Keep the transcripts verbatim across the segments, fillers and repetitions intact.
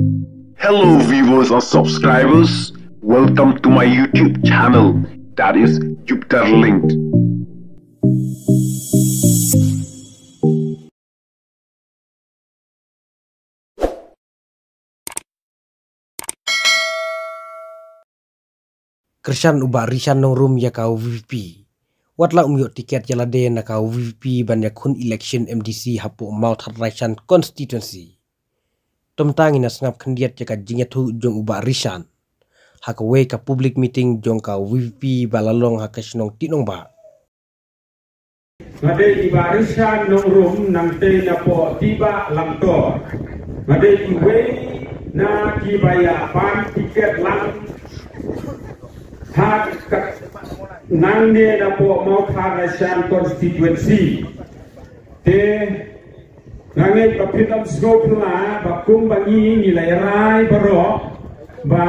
Hello viewers and subscribers, welcome to my YouTube channel, that is Jupiter Linked. Kyrshan u Bah Rishan Nongrum ïa ka VPP. Wat la um ïoh tiket ïa lade na ka VPP ban ïakhun election MDC hapoh Mawthadraishan constituency. To mynta ngin ïa sngap khyndiat ïa ka jingïathuh jong u Bah Rishan ha kawei ka public meeting jong ka VPP ba la long ha ka shnong Tihnongbah. Nga dei i Bah Rishan Nongrum, nangtei napoh Tibah Langtor. Nga dei iwei na kiba ïa pan tiket lang ha ka, nangne napoh Mawthadraishan constituency. Te nga ngeit ba phin ym sngewphylla ba kumba ngi ngi la rai baroh ba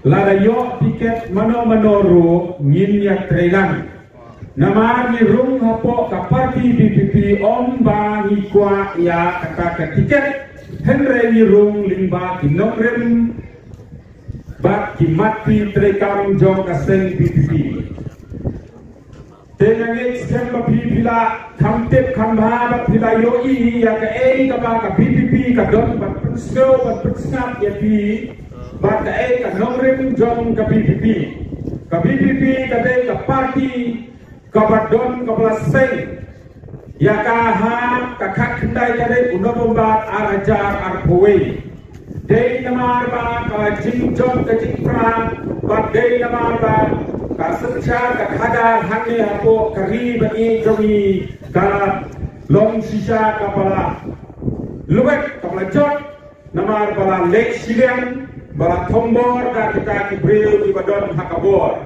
lada ïoh tiket mano mano ruh ngin ïatrei lang. Namar ngi rung hapoh ka party VPP, ym ba ngi kwah ïa kata ka tiket, hynrei ngi rung lyngba ki nongrim bad ki mat treikam jong ka seng VPP. Te nga ngeit skhem ba phi phi la kham tip kham bha bad phi la ïohi ïa kaei kaba ka VPP ka don ban pynsngew ban pynsngap ïa phi bad kaei ka nongrim jong ka VPP. Ka VPP ka dei ka party kaba don kaba la seng ïa ka ha ka khatkhyndai tarik u November ar hajar arphew wei. Dei namar ba ka jingjop ka jingpra bad dei namar ba ka synshar ka khadar hangne hapoh ka ri ba ïeit jong ngi ka long shisha kaba la luwet kaba la jot namar ba la leh shiliang ba la thombor da kita ki briew kiba don ha ka bor.